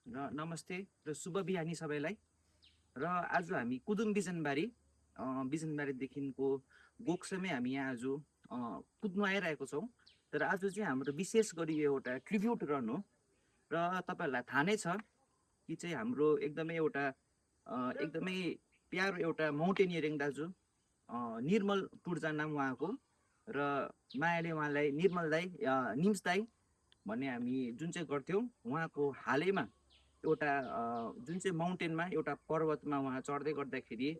र नमस्ते र शुभ बिहानी सबैलाई। र आज हामी कुदुम बिजनबारीदेखिको गोक्समै हामी यहाँ आज कुद्नु आइरहेको छौँ। तर आज चाहिँ हाम्रो विशेष गरी एउटा ट्रिब्युट रन हो। र तपाईँहरूलाई थाहा नै छ कि चाहिँ हाम्रो एकदमै प्यारो एउटा माउन्टेनियरिङ दाजु निर्मल टुर्जा नाम उहाँको, र मायाले उहाँलाई निर्मल दाई निम्स दाई भन्ने हामी जुन चाहिँ गर्थ्यौँ। उहाँको हालैमा एउटा जुन चाहिँ माउन्टेनमा एउटा पर्वतमा उहाँ चढ्दै गर्दाखेरि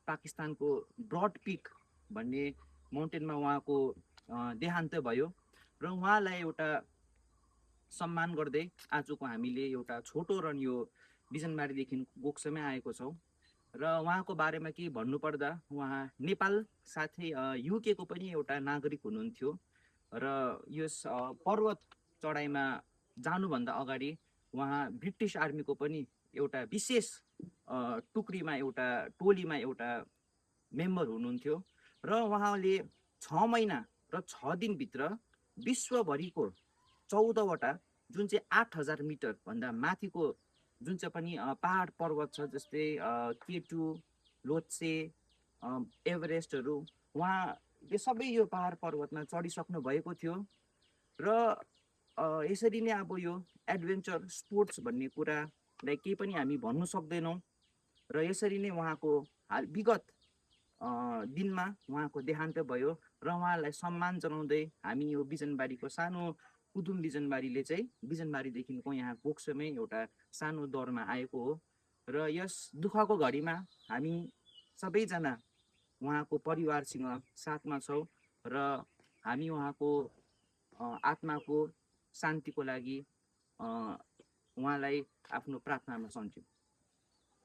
पाकिस्तानको ब्रड पिक भन्ने माउन्टेनमा उहाँको देहान्त भयो। र उहाँलाई एउटा सम्मान गर्दै आजको हामीले एउटा छोटो रन यो बिजनबारीदेखि गोक्समै आएको छौँ। र उहाँको बारेमा के भन्नुपर्दा उहाँ नेपाल साथै युके को पनि एउटा नागरिक हुनुहुन्थ्यो। र यस पर्वत चढाइमा जानुभन्दा अगाडि उहाँ ब्रिटिस आर्मीको पनि एउटा विशेष टुक्रीमा एउटा टोलीमा एउटा मेम्बर हुनुहुन्थ्यो। र उहाँले 6 महिना र 6 दिनभित्र विश्वभरिको 14वटा जुन चाहिँ 8000 मिटरभन्दा माथिको जुन चाहिँ पनि पहाड पर्वत छ, जस्तै केटु, लोत्से, एभरेस्टहरू, उहाँले सबै यो पहाड पर्वतमा चढिसक्नु भएको थियो। र यसरी नै अब यो एडभेन्चर स्पोर्ट्स भन्ने कुरालाई केही पनि हामी भन्नु सक्दैनौँ। र यसरी नै उहाँको विगत दिनमा उहाँको देहान्त भयो। र उहाँलाई सम्मान जनाउँदै हामी यो बिजनबारीको सानो कुदुम बिजनबारीले चाहिँ बिजनबारीदेखिको यहाँ गोक्समै एउटा सानो दौरमा आएको हो। र यस दुःखको घडीमा हामी सबैजना उहाँको परिवारसँग साथमा छौँ। र हामी उहाँको आत्माको शान्तिको लागि उहाँलाई आफ्नो प्रार्थनामा सन्चौँ।